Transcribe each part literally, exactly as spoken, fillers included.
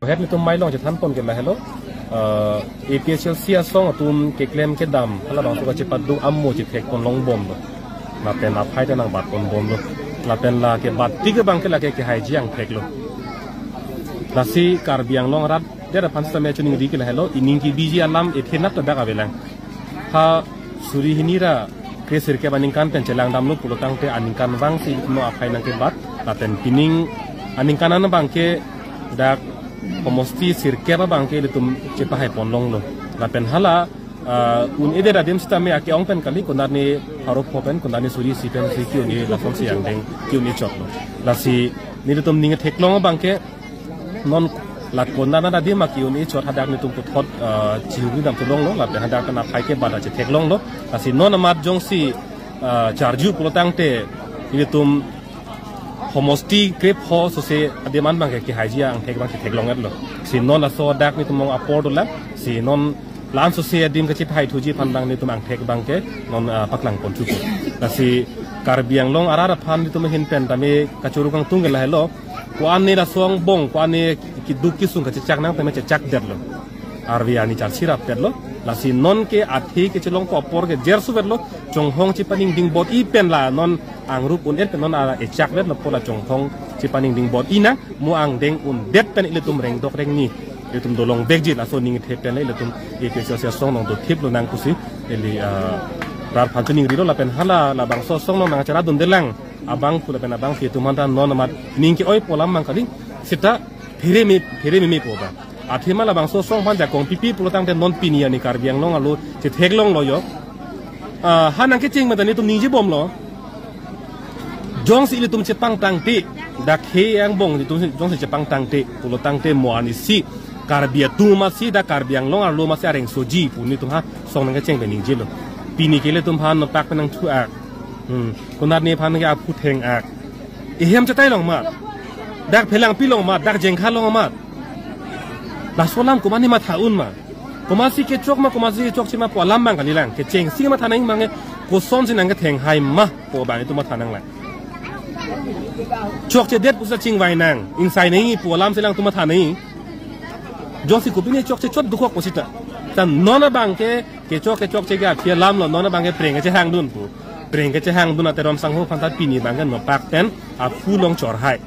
Het nelitum mailong chethan pon ke lahelo. Uh, A P H L C asong atum keklem kedam halabangso kachepadu amo chethek pon longbomlo. Lapen aphai ta nangbat pon bomlo. Lapen la kebat tik abang ke lake kehaiji angthek lo. Lasi Karbi Anglong arat det aphan sitame choningri ke lahelo, ining kebiji alam ethe nat ta dak avelang. Ha suri hini ra kre sirkep aningkan pen chelangdamlo pulotangte aningkanvang si ilitum aphai nangkebat, lapen pining aningkan an abang ke dak homosti sirkep abang ke ilitum chepahai pon longlo. Lapen hala, ah, un-edet adim sitame ake-ong pen kali, konatne pharo pho pen, konatne suri isi pen si ke-un-e lason si angdeng ke-un-e chotlo. Lasi nelitum ning theklong abang ke non la konatna adim ke-un-e chot hadak nelitum puthot, ah, chihuri dam thu longlo, lapen hadak pen aphai kebat chetheklonglo. Lasi non amat jongsi, ah, charju pulotangte nelitum homosti kre pho sose adim an abang ke kehaiji angthek abang chetheklong etlo. Si non laso dak nelitum mong apor dolang, si non la-an sose adim kachepahai thuji aphan abang nelitum angthek abang ke non, ah, paklang pon thupo. Lasi Karbi Anglong arat aphan nelitum ahin pen tame kachoro kangtung ke lahelo. Ko-an ne laso angbong, ko-an ne keduk kesung kachechak nang tame chechakdetlo. Arve arni charsi rapdetlo. Lasi non ke athe kechelong ko apor ke jersuvetlo. Chonghong chepaningding bor-i pen la non angrup un-et pen non ala echakvetlo pu la chonghong chepaningding bor-i nang, mo angdeng undet pen ilitum rengdok rengni ilitum dolong vekji, laso ning the pen ilitum A P H L C asong along dothiplo nang pusi ili, ah, rat aphan choningrilo. Lapen hala labangso asong along nangchara dundelang abang pu lapen abang pi atum aphan ta non amat ning ke-oi pu alam abang kali, seta phere me, phere meme pu abang. Athema labangso asong aphan jakong pipi pulotangte non pini arni Karbi Anglong arlo chetheklonglo yo. Ah, ha nangkecheng mate nelitum ningjebomlo. Jongsi ilitum chepangtangte, dak he angbong ilitum jongsi chepangtangte pulotangte mo arnisi Karbi atum amatsi, dak Karbi Anglong arlo amatsi areng soji pu nelitum ha asong nangkecheng pen ningjelo. Pini ke ilitum aphan nopak pen nangthu-ak. Hmm. Konatne aphan ke aphu theng-ak. Ehem chetai long ma. Dak phelangpi long ma, dak jengkha long ma. Laso alam komatne matha un ma. Komatsi kechok ma, komatsi kechokche ma pu alam abang kalilang. Kechengsi matha nangji abang ke kosonsi nangkethenghai ma pu abang itum matha nanglang. Chokchedet pusi chingvai nang, ingsai nangji pu alam si alangtum matha nangji. Jongsi kopine chokche chot dukok pusita. Ta non abang ke kechok kechokche ke aphi alamlo, non abang ke preng kechehangdun pu. Preng kechehangdun aterom sangho aphan ta pini abang ke nopak pen aphu longchorhai.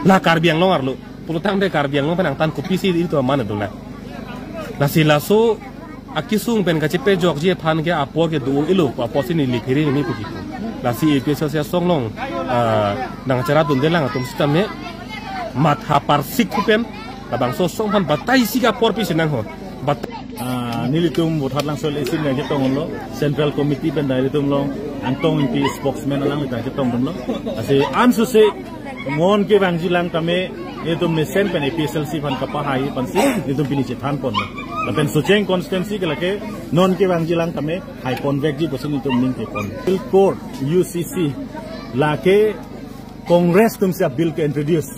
La Karbi Anglong arlo pulotangte Karbi Anglong pen angtan kopisi ilitum aman dolang. Lasi laso akesung pen kachepajokji aphan ke apor ke do-ong-elo pu apotsi neli phere meme puji pu. Lasi A P H L C asong along, ah, nangchara dundelang atum sitame matha parsik pu pen labangso asong aphan bataisi ke apor pisi nangho. Bat- Ah, nelitum Vothatlangso LAC nangchetonglo, Central Committee pen ta nelitum along Angtong Engti spokesman alang nangchetongdunlo. Lasi ansose non kevangjilang tame nelitum mesen pen A P H L C aphan kapahai aphansi nelitum pini chethan ponlo. Lapen Socheng constituency ke lake non kevangjilang tame hai ponvekji pusi nelitum ning kepon. Appeal Court, U C C, lake Congress atumsi abill ke-introduce.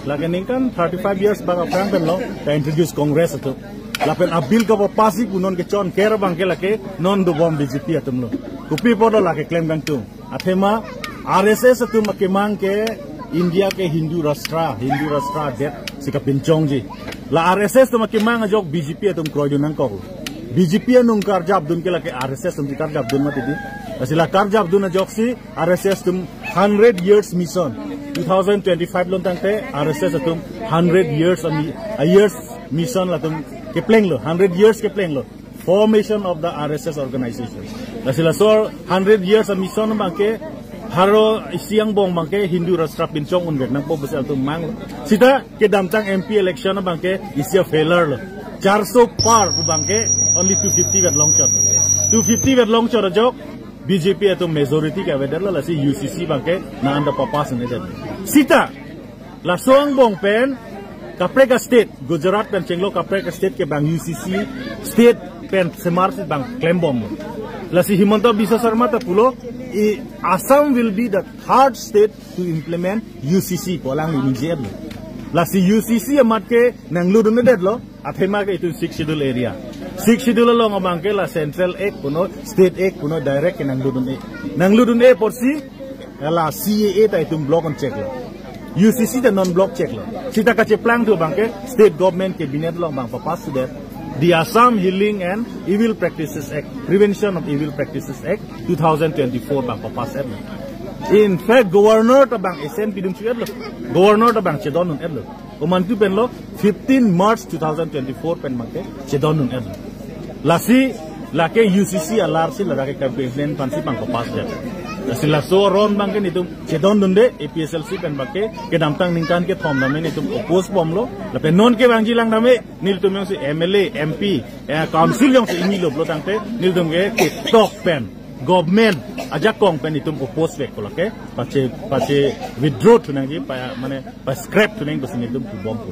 Lake ningkan thirty-five years bak aphrang pen lo ka-introduce Congress atum. Lapen abill kapapasji pu non kechonker abang ke lake non dobom B J P atumlo. Kopi apotlo lake klem kangtung? Athema R S S atum akemang ke India ke Hindu Rashtra, Hindu Rashtra det si kapinchongji. La R S S atum akemang ajok B J P atum kroidun nangkok. B J P anung karjapdun ke lake R S S atumsi karjapdun mati di. Lasi la karjapdun ajoksi R S S atum hundred years mission. Two thousand twenty-five along tangte R S S atum hundred years a mi-, a years mission latum keplenglo, hundred years keplenglo. Formation of the R S S organization. Lasi laso hundred years a mission abang ke pharo isi angbong abang ke Hindu Rashtra pinchong unvek nangpo pusi latum manglo. Sita kedamtang M P election abang ke isi a-failure lo. Charso par pu abang ke only two fifty vet longchot. Two fifty vet longchot ajok B J P atum majority ke avedetlo, lasi U C C abang ke nang anda papas ne det. Sita laso angbong pen kaprek a-state, Gujarat pen chenglo kaprek a-state ke abang U C C state pen semarsi abang klembom. Lasi Himanta Biswa Sarma ta pulo, i Assam will be the third state to implement U C C pu alangli ningje-etlo. Lasi U C C amat ke nanglutdundetlo, athema ke itum Sixth Schedule area. Sixth Schedule along abang ke la Central Act puno, State Act puno direct ke nanglutdun-e. Nanglutdun-e apotsi la C A A ta itum block on check lo. U C C ta non block cheklo. Seta kacheplangthu abangke state government cabinet along abang papass-det, the Assam Healing and Evil Practices Act, Prevention of Evil Practices Act two thousand twenty-four abang papass-etlo. In fact, governor ta abang assent pidun chedetlo. Governor ta abang chedondun-etlo. Komantu penlo, fifteen March two thousand twenty-four pen abangke chedondun-etlo. Lasi, lake U C C alar si lake cabinet aphansi abang papass-det. Lasi laso aron abangke nelitum chedondunde, A P H L C pen abangke kedamtang ningkan kethom tame nelitum oppose bomlo. Lapen non kevangji lang tame nelitum jongsi M L A, M P, eh, council jongsi ingnilo pulo tangte nelitum ke ketok pen government ajakong pen nelitum oppose vekpo, lake pache, pache withdraw thu nangji, pa, mane pa scrap thu nangji pusi nelitum pubom pu.